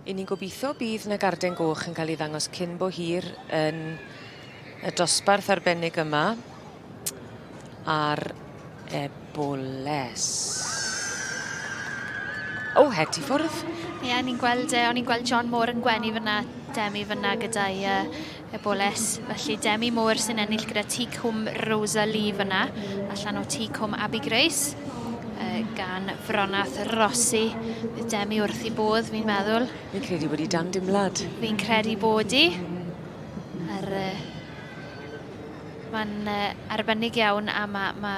I ni'n gobeithio bydd 'na garden goch yn cael ei ddangos cyn bo hir yn y dosbarth arbennig yma ar eboles. O, het i ffwrdd. Ie, yeah, ni'n gweld, o'n i'n gweld John Moore yn gwenu fyna, Demi fyna gyda'i uh, eboles. Felly Demi Moore sy'n ennill gyda Tŷ Cwm Rosa Lee fyna, allan o Tŷ Cwm Abbey Grace, uh, gan Fronath Rossi. Bydd Demi wrth i bodd, fi'n meddwl. Fi'n credu bod hi dan dimlad. Fi'n credu bod hi. Ar, uh, Mae'n uh, arbennig iawn a mae ma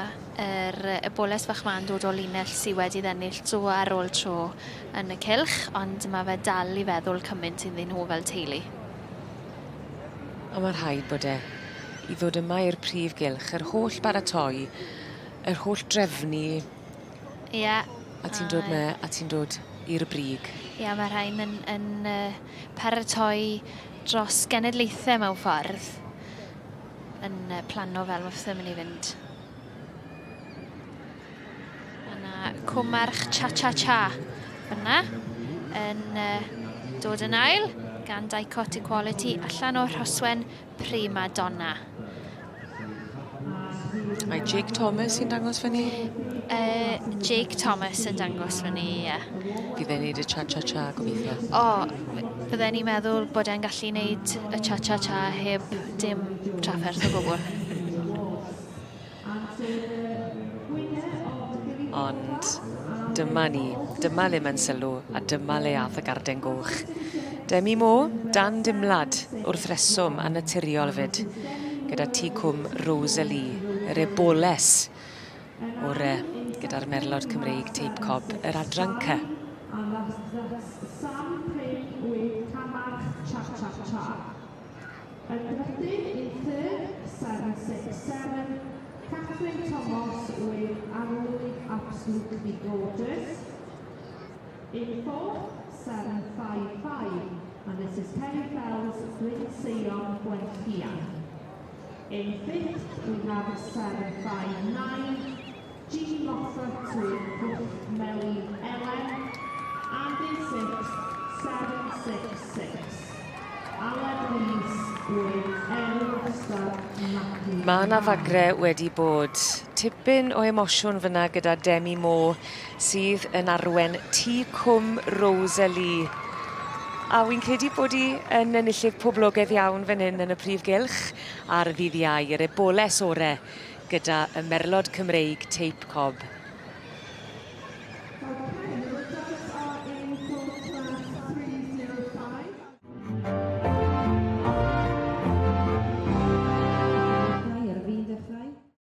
yr eboles fach ma'n dod o linell sydd wedi ddennill tro ar ôl tro yn y cylch, ond mae fe dal i feddwl cymaint iddyn nhw fel teulu. A mae rhaid bod e i ddod yma i'r prif gylch, yr holl baratoi, yr holl drefnu. Ie. Yeah, a ti'n dod 'ma a ti'n dod i'r brig. Ie, yeah, mae rhain yn, yn uh, paratoi dros genedlaethau mewn ffordd yn plano fel mae pethau'n mynd i fynd. Yna Cwmarch Cha Cha Cha fyna yn uh, dod yn ail gan Dicot Equality allan o Rhoswen Prima Donna. Mae Jake Thomas sy'n dangos fyny? Uh, Jake Thomas yn dangos fyny, ie. Yeah. Bydd e'n neud y cha-cha-cha, gobeithio. O, bydden ni'n meddwl bod e'n gallu neud y cha-cha-cha heb dim trafferth o gwbl. Ond dyma ni, dyma le mae'n sylw, a dyma le ath y garden goch. Demi Moore, dan dimlad, wrth reswm a naturiol fyd, gyda Tŷ Cwm Rosalie, yr eboles ore gyda'r merlod Cymreig Teip Cob, yr adran C. Yn drydydd in third, 767, Catherine Thomas with Arlwy Absolutely Gorgeous. In fourth, 755, and this is Kerry Fells, Bryn Seion, Gwenllian. In fifth, we have 759, Jean Moffat with Pwll Melin Elen, and in sixth, 766, Aled Rees with Eryl Star Matthew. Mae yna fagre wedi bod. Tipyn o emosiwn fyna gyda Demi Moore sydd yn arwen Tŷ Cwm Rosalie. A wy'n credu bod hi yn enillydd poblogaidd iawn fan hyn yn y prif gylch ar ddydd Iau, yr eboles ore gyda y merlod Cymreig Teip Cob.